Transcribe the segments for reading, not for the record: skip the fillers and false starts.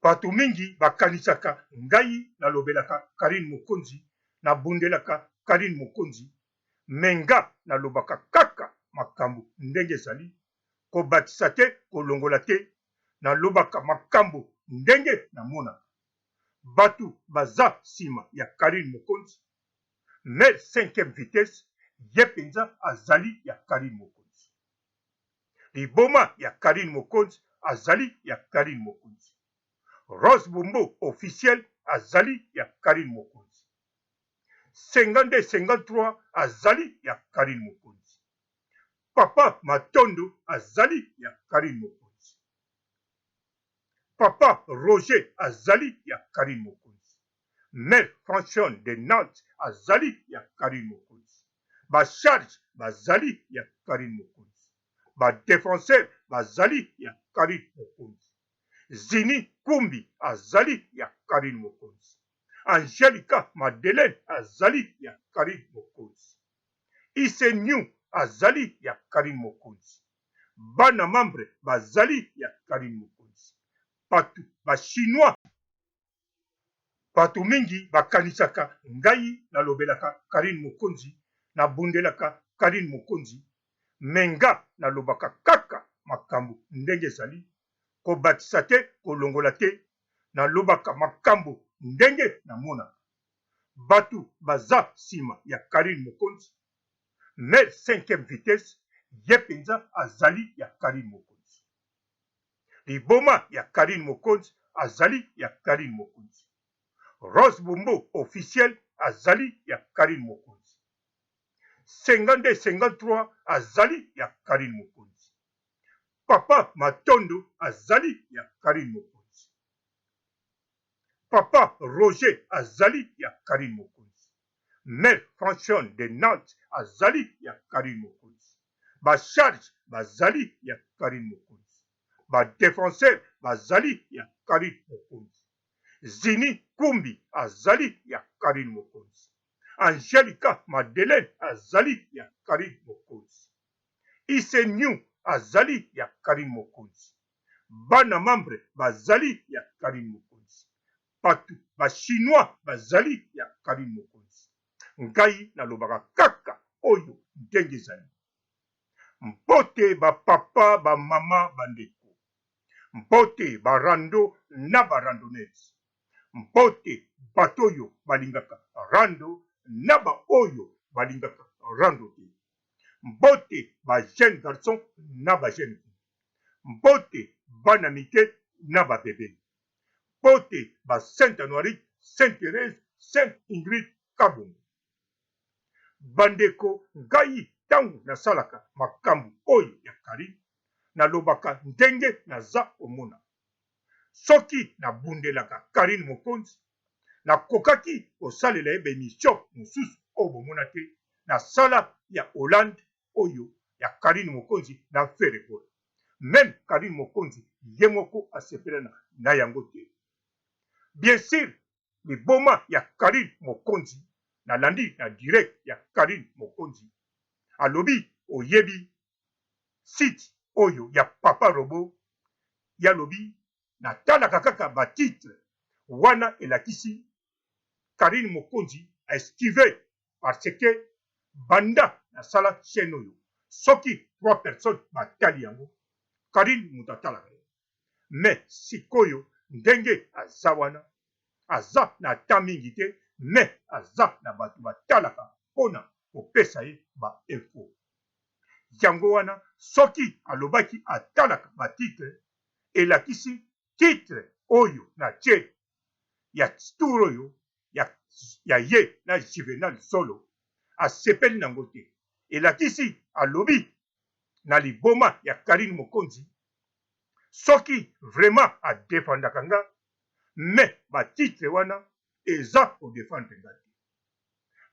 Bato mingi bakanisaka ngai nalobelaka Carine Mokonzi, nabundelaka Carine Mokonzi, mais nga nalobaka kaka makambo ndenge ezali, kobakisa te kolongola te, nalobaka makambo ndenge namonaka. Batu baza sima ya Carine Mokonzi, mais cinquième vitesse ye penza azali ya Carine Mokonzi. Liboma ya Carine Mokonzi azali ya Carine Mokonzi. Rose Bumbu officiel azali ya Carine Mokonzi. 52 53 azali ya Carine Mokonzi. Papa Matondo azali ya Carine Mokonzi. Papa Roger azali ya Carine Mokonzi. Mère Francione de Nantes azali ya Carine Mokonzi. Ba charge bazali ya Carine Mokonzi. Ba defenseur bazali ya Carine Mokonzi. Zini Kumbi azali ya Carine Mokonzi. Angelica Madeleine azali ya Carine Mokonzi. Isse New azali ya Carine Mokonzi. Bana membre bazali ya Carine Mokonzi. Batu ba chinois Batu mingi bakanisaka ngai nalobelaka Carine Mokonzi, nabundelaka Carine Mokonzi, mais nga nalobaka kaka makambu ndenge ezali, kobakisa te kolongola te, nalobaka makambu ndenge namonaka. Batu baza sima ya Carine Mokonzi, mais cinquième vitesse ye penza azali ya Carine Mokonzi. Liboma ya Carine Mokonzi azali ya Carine Mokonzi. Rose Bumbu officiel azali ya Carine Mokonzi. 52 53 azali ya Carine Mokonzi. Papa Matondo azali ya Carine Mokonzi. Papa Roger azali ya Carine Mokonzi. Mère Francione de Nantes azali ya Carine Mokonzi. Ba charge bazali ya Carine Mokonzi. Ba defenseur bazali ya Carine Mokonzi. Zini Kumbi azali ya Carine Mokonzi. Angelica Madeleine azali ya Carine Mokonzi. Isse New azali ya Carine Mokonzi. Bana membre bazali ya Carine Mokonzi. Batu ba chinois bazali ya Carine Mokonzi. Ngai nalobaka kaka oyo ndenge ezali. Mbote ba papa, ba mama, ba ndeko. Mbote ba rando na ba randonneuse. Mbote bato oyo balingaka rando na ba oyo balingaka rando te. Mbote ba jeunes garçons na ba jeunes filles. Mbote bana mike na ba bebe. Mbote ba Saint Anuarite, Saint Therèse, Saint Ingrid Kabongo. Bandeko ngai tangu nasalaka makambu oyo ya Carine nalobaka ndenge naza komona. Soki nabundelaka Carine Mokonzi nakokaki kosalela ye ba emission mosusu oyo bomona te nasala ya Hollande oyo ya Carine Mokonzi na Ferre Gola. Meme Carine Mokonzi ye moko asepela na yango te. Bien sur liboma ya Carine Mokonzi nalandi na direct ya Carine Mokonzi alobi oyebi site oyo ya papa robot ye alobi natalaka kaka ba titre wana elakisi Carine Mokonzi a esquive parce que banda nasala chaine oyo soki 3 personnes batali yango Carine mutu atalaka ye mais sikoyo ndenge aza wana aza na temps mingi te mais aza na batu batalaka pona kopesa ye ba info yango wana soki alobaki atalaka ba titre elakisi titre oyo na tie ya tour oyo ya, ya ye na Juvenal Zolo asepeli nango te elakisi alobi na liboma ya Carine Mokonzi soki vraiment a defendaka nga mais ba titre wana eza ko defendre nga te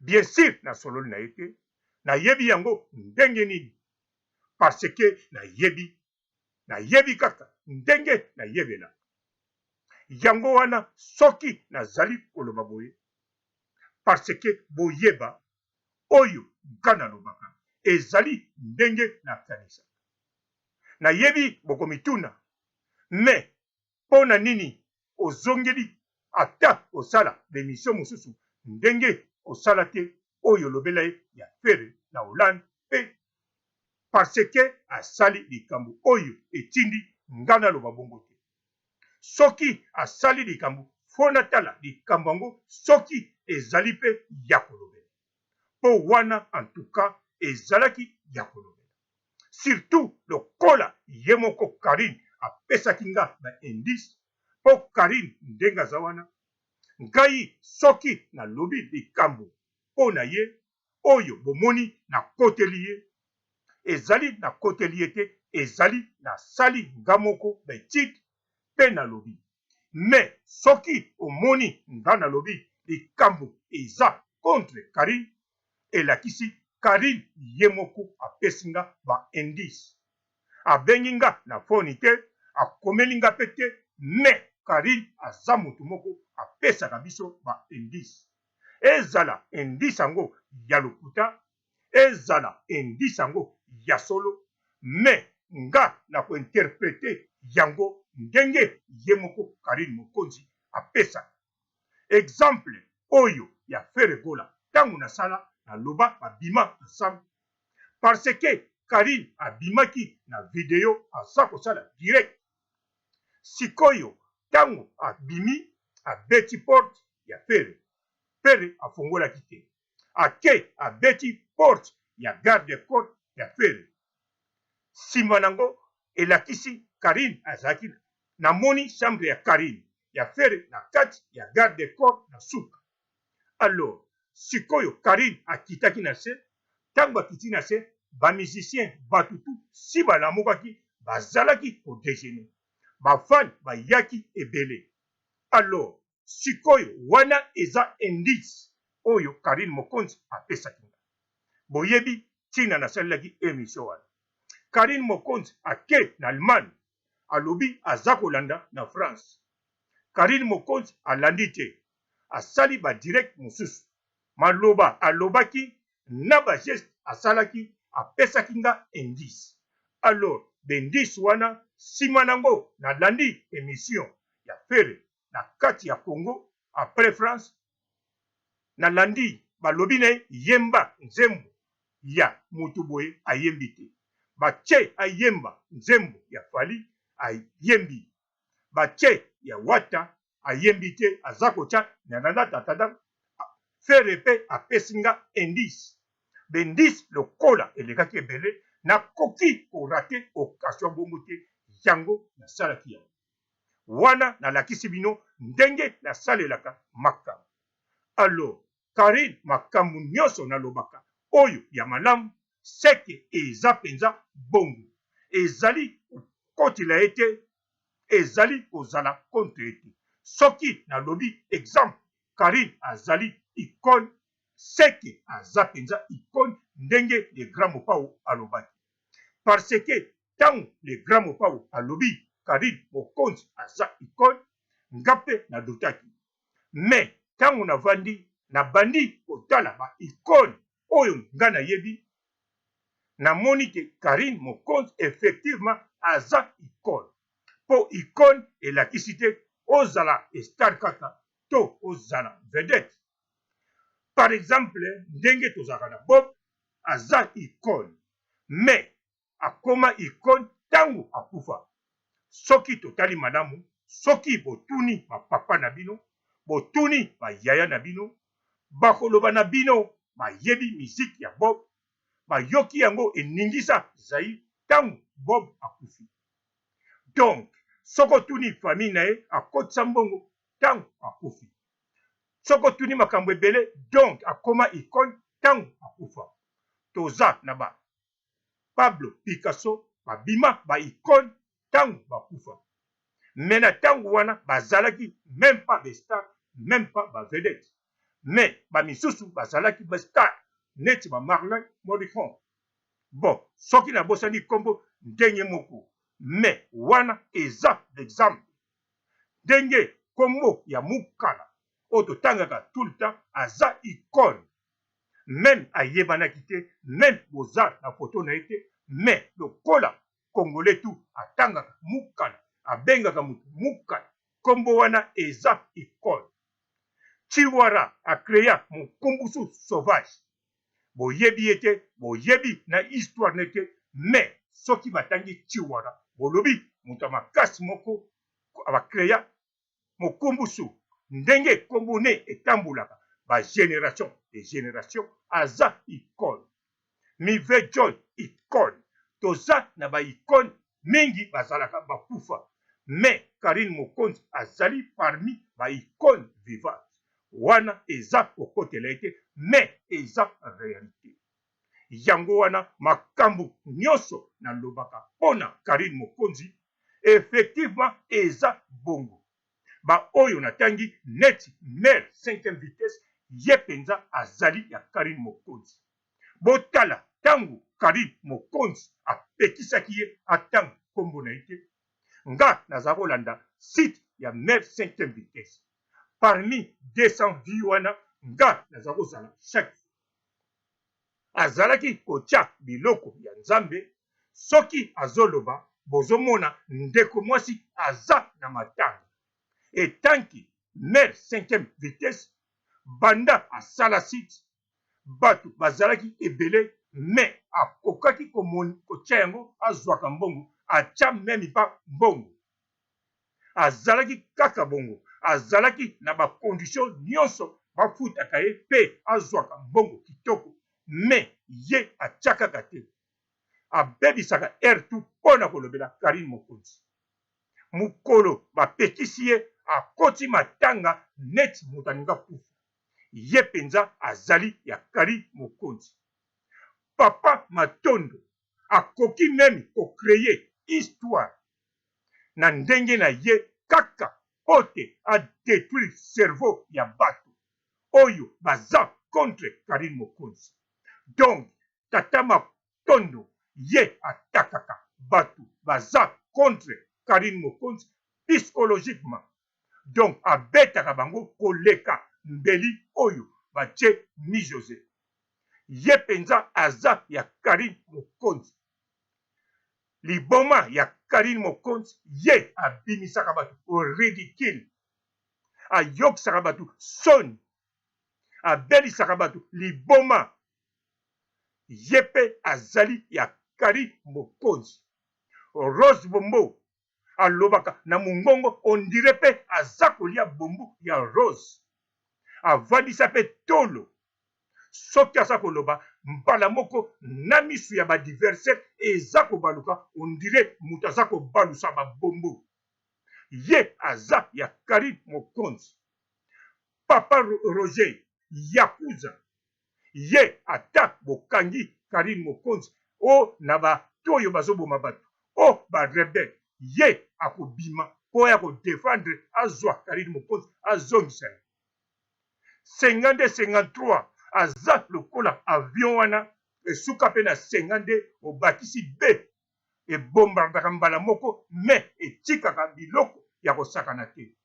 bien sur nasololi na ye te nayebi yango ndenge nini parce que nayebi nayebi kaka ndenge nayebelaka yango wana soki nazali koloba boye parce que boyeba oyo nga nalobaka ezali ndenge nakanisaka. Nayebi bokomituna, mais pona nini ozongeli ata kosala b'emission mosusu ndenge osala te oyo olobela ye ya Ferre na Hollande pe parce que asali likambo oyo etindi nga naloba bongo te. Soki asali likambo faut natala likambo yango soki ezali pe ya kolobela. Po wana en tout cas ezalaki ya kolobela. Surtout lokola ye moko Carine apesaki nga ba indices po Carine ndenge aza wana ngai soki nalobi likambo po na ye oyo bomoni nakoteli ye ezali nakoteli ye te ezali nasali nga moko ba etude pe nalobi mais soki omoni nga nalobi likambo eza contre Carine elakisi Carine ye moko apesi nga ba indice abengi nga na phone te akomeli nga pe te mais Carine aza mutu moko apesaka biso ba indice ezala indice yango ya lokuta ezala indice yango ya solo mais nga nako interpreter yango ndenge ye moko Carine Mokonzi apesaka exemple oyo ya Ferre Gola tangu nasala naloba babima ensemble parce que Carine abimaki na video aza kosala direct sikoyo tangu abimi abeti porte ya Ferre, Ferre afongolaki te ake abeti porte ya garde corps ya Ferre sima nango elakisi Carine azalaki namoni chambre ya Carine ya Ferre na kati ya garde corps na suka alors sikoyo Carine akitaki na se tango akiti na se ba musiciens batu tout si balamukaki bazalaki ko dejeuner ba fan bayaki ebele alors sikoyo wana eza indice oyo Carine Mokonzi apesaki nga boyebi tina nasalelaki emission wana Carine Mokonzi ake na Allemagne alobi aza kolanda na France Carine Mokonzi alandi te asali ba direct mosusu maloba alobaki na ba geste asalaki apesaki nga indice alors b'indice wana sima nango nalandi emission ya Ferre na kati ya Congo après France nalandi balobi na ye yemba nzembo ya mutu boye ayembi te batie ayemba nzembo ya Fally ayembi batie ya Wata ayembi te aza kotia nananatatada Ferre pe apesi nga indice b'indice lokola elekaki ebele nakoki ko rater occasion bongo te yango nasalaki yango wana nalakisi bino ndenge nasalelaka makambo alors Carine makambu nionso nalobaka oyo ya malamu seke eza penza bongo ezali kokotela ye te ezali kozala contre ye te soki nalobi exemple Carine azali icone seke aza penza icone ndenge le grand mopao alobaki parce que tangu le grand mopao alobi Carine mokonzi aza icone nga pe na doutaki Mais tango na vandi na bandi kotala ba icone oyo nga na yebi na moni ke Carine Mokonzi effectivement aza icone po icone elakisi te ozala star kaka to ozala vedette par exemple ndenge tozalaka na Bob aza icone mais akoma icone tangu akufa soki totali malamu soki botuni ba papa na bino botuni ba yaya na bino bakoloba na bino bayebi musique ya bob bayoki yango eningisa Zaïre tangu bob akufi donc soki otuni famille na ye akotisa mbongo tangu akufi soki otuni makambo ebele donc akoma icone tangu akufa toza na ba Pablo Picasso babima ba icone tangu bakufa mais na tangu wana bazalaki meme pas ba star meme pas ba vedette mais ba misusu bazalaki ba star neti ba Marlin Morricone bon soki nabosani kombo ndenge moko mais wana eza l'exemple ndenge kombo ya Mukala oyo totangaka tout le temps aza icone meme ayebanaki te meme boza na photo na ye te mais lokola congolais tout atangaka mukala abengaka mutu mukala. Kombo wana eza icone. Tshiwara a crea mokumbusu sauvage. Boyebi ye te, boyebi na histoire ne te, mais soki batangi Tshiwara bolobi moto ya makasi moko ba crea mokumbusu ndenge kombo ne etambolaka ba generation de generation aza icone. Mive Joy icone. Toza na ba icone mingi bazalaka bakufa mais Carine Mokonzi azali parmi ba icone vivante. Wana eza kokotela ye te mais eza realite. Yango wana makambu nionso nalobaka pona Carine Mokonzi effectivement eza bongo. Ba oyo natangi neti mère cinquième vitesse ye penza azali ya Carine Mokonzi. Botala tangu Carine Mokonzi apekisaki ye atanga kombo na ye te, nga naza kolanda site ya mère cinquième vitesse parmi 200 vues wana nga naza kozala chaque fois. Azalaki kotia biloko ya Nzambe soki azoloba bozomona ndeko mwasi aza na matanga etanki mère cinquième vitesse banda asala site batu bazalaki ebele mais akokaki kotia yango azuaka mbongo atia meme pas mbongo azalaki kaka bongo azalaki na ba condition nionso bafutaka ye pe azuaka mbongo kitoko mais ye atia kaka te abebisaka heure tout pona kolobela Carine Mokonzi mukolo bapekisi ye akoti matanga neti mutu alingi akufa ye penza azali ya Carine Mokonzi papa Matondo akoki meme ko creer histoire na ndenge na ye kaka po te a detruire cerveau ya batu oyo baza contre Carine Mokonzi donc tata Matondo ye atakaka batu baza contre Carine Mokonzi psychologiquement donc abetaka bango koleka mbeli oyo batie Mijose ye penza aza ya Carine Mokonzi liboma ya Carine Mokonzi ye abimisaka batu ridicule ayokisaka batu soni abelisaka batu liboma ye pe azali ya Carine Mokonzi Rose Bombo alobaka na mungongo on dirait pe aza kolia bombo ya Rose avandisa pe tolo soki aza koloba mbala moko na misu ya ba diversaire eza kobaluka on dirait mutu aza kobalusa ba bombo ye aza ya Carine Mokonzi papa Roger yakuza ye ata bokangi Carine Mokonzi o na ba oyo bazoboma bato o ba rebelle ye akobima po ya ko defendre azwa Carine Mokonzi azongisa ye 52 53 aza lokola avion wana esuka pe na 52 obakisi B ebombardaka mbala moko mais etikaka biloko ya kosakana te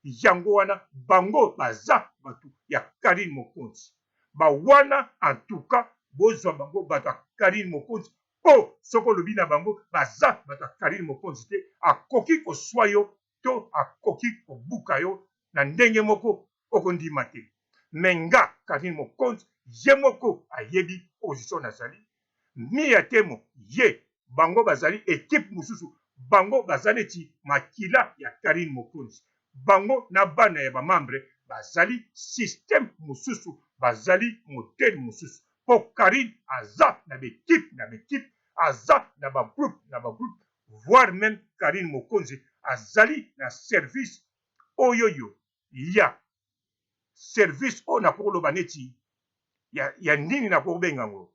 yango wana bango baza batu ya Carine Mokonzi ba wana en tout cas bozwa bango bato ya Carine Mokonzi po soki olobi na bango baza bato ya Carine Mokonzi te akoki koswa yo to akoki kobuka yo na ndenge moko okondima te mais nga Carine Mokonzi ye moko ayebi position nazali Mia Temo ye bango bazali equipe mosusu bango baza neti makila ya Carine Mokonzi bango na bana ya ba membre bazali système mosusu bazali modèle mosusu po Carine aza na ba equipe na ba equipe aza na ba groupe na ba groupe voir meme Carine Mokonzi azali na service oyoyo ya service oyo nakoki koloba neti ya, ya nini nakoki kobenga yango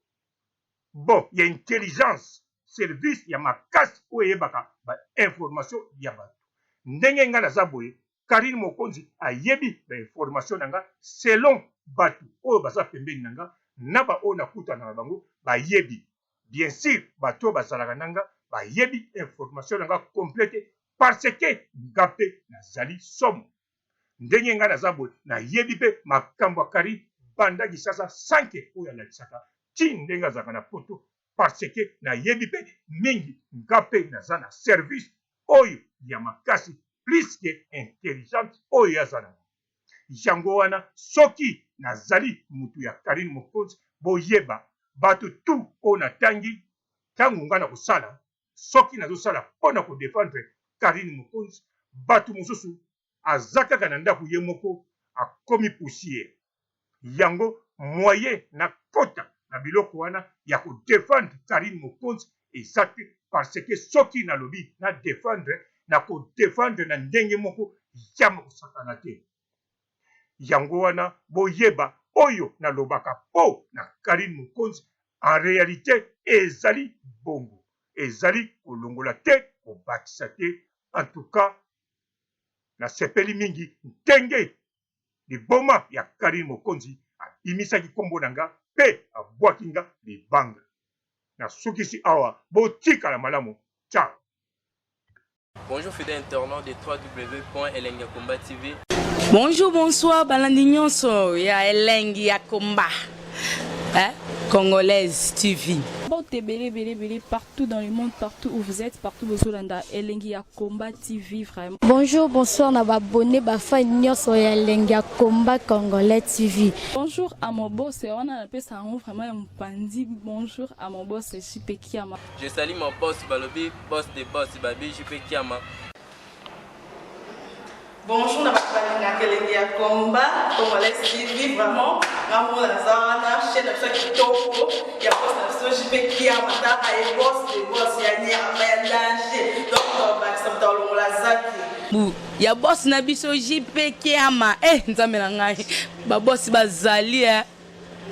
bon ya intelligence service ya makasi oyo eyebaka ba information ya bato ndenge ngai naza boye Carine Mokonzi ayebi ba information na nga selon bato oyo baza pembeni na nga na ba oyo nakutana na bango bayebi bien sur bato oyo bazalaka na nga bayebi information na nga complète parce que nga mpe nazali somo ndenge nga naza boye nayebi mpe makambo ya Carine banda Kisasa sanke oyo alakisaka ti ndenge azalaka na poto parce que nayebi mpe mingi nga mpe naza na service oyo ya makasi. plus que intelligente oyo aza na yango wana. Soki nazali mutu ya Karine Mokonzi, boyeba bato tu oyo natangi ntango nga na kosala, soki nazosala mpo na kodefendre Karine Mokonzi, bato mosusu aza kaka na ndako ye moko akomi poussière. Yango moyen na kota na biloko wana ya kodefendre Karine Mokonzi eza te, parce que soki nalobi na defendre, na kodefendre na ndenge moko ya kosakana te. Yango wana boyeba oyo nalobaka mpo na Karine Mokonzi en réalité ezali bongo, ezali kolongola te, kobakisa te. En tout cas nasepeli mingi ndenge liboma ya Karine Mokonzi abimisaki nkombo na nga mpe abwaki nga libanga. Nasukisi awa, botikala malamu, ciao. Bonjour fidèles internautes de www.elengiyakomba TV. Bonjour, bonsoir, balandi nyonso ya Elengi ya Komba. Hein? Congolaise TV. Mbote ebele ebele ebele partout dans le monde, partout où vous êtes, partout bozolanda Elengi ya Combat TV vraiment. Bonjour, bonsoir na ba abonné ba fan nyonso ya Elengi ya Combat Congolais TV. Bonjour à mon boss, wana napesa yango vraiment ya mopanzi. Bonjour à mon boss JP Kiama. Je salue mon boss Balobi, boss de boss Babi JP Kiama. Bonjour na bato balingaka Elengi ya Combat Congolais TV, vraiment ngambo naza wana chaîne na biso ya kitoko ya boss na biso JP Kiama, taka ye boss de boss ya nyama ya danger, donc tobakisa moto alongola zaki Bu ya boss na biso JP Kiama. Eh, nzambe na ngai, ba boss bazali eh.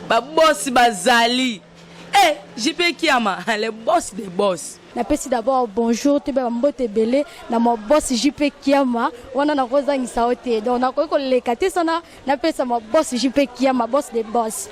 Ba boss bazali. Eh, JP Kiama, le boss des boss. Napesi d'abord bonjour toyeba bambote ebele na ma boss JP Kiama wana, nakozangisa yo te, donc nakoki koleka te sana napesa ma boss JP Kiama, boss de boss.